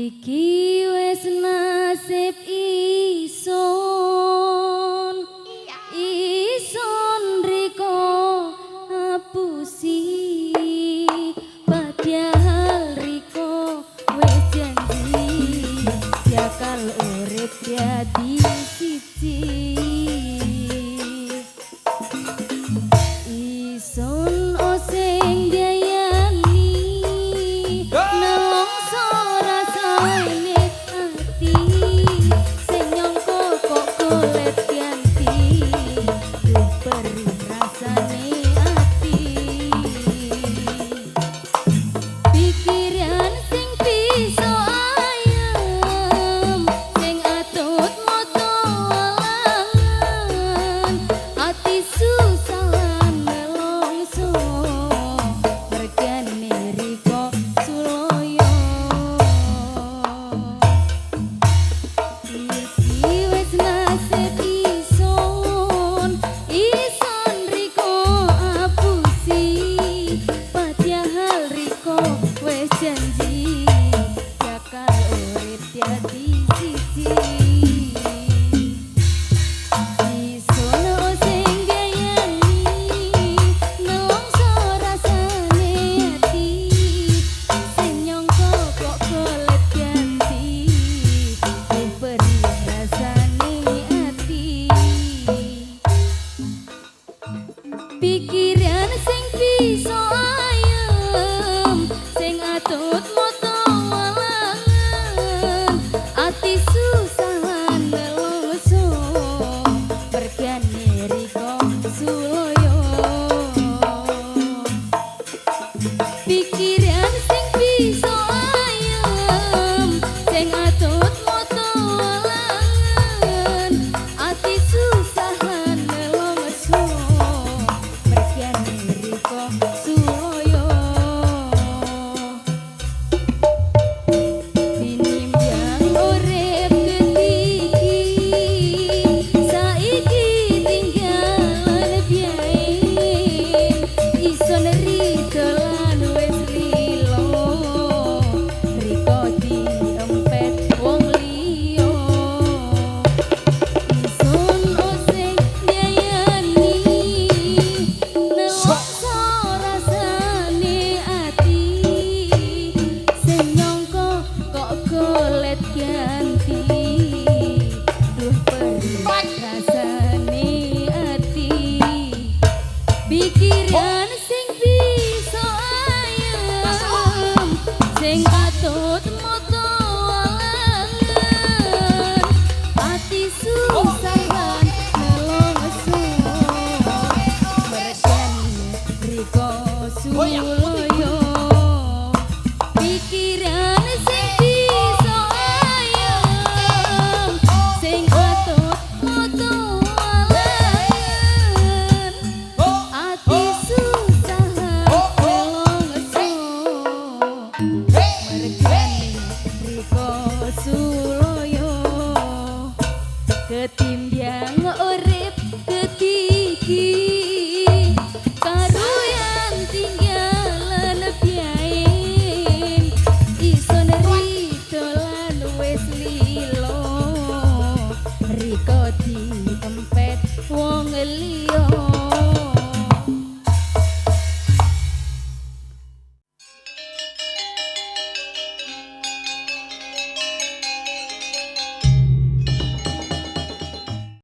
Iki wis nasib ison, ison riko apusi, padahal riko wis janji bakal urip dadi siji. Ison osing gayani nelongso rasane ati, sing nyangka kok golet ganti, duh perih rasane ati. Pikiran sing bisa ayem, sing atut moto alangan, ati susah lan nelongso mergane riko suloyo. Iki wis nasib ison, ison riko apusi, padahal riko wis janji bakal urip dadi siji. Ison sing gayani nelongso rasane ati, sing nyangka kok golet ganti, duh perih rasane ati. Pikiran sing bisa ayem, sing atut moto walangan, ati susah lan nelongso mergane riko suloyo. Pikiran sing bisa ayem, sing atut moto walangan, ati susah lan nelongso mergane riko suloyo. Tinimbang urip ketiki, saiki tinggalan biyen, ison riko lan wis lilo, riko diempet wong liya. Ison osing nyayani nelongso rasane ati, sing nyangka kok golet ganti, duh perih rasane ati. Pikiran sing bisa ayem, sing patut moto alangan, ati susah lan nelongso mergane riko suloyo. Pikiran sing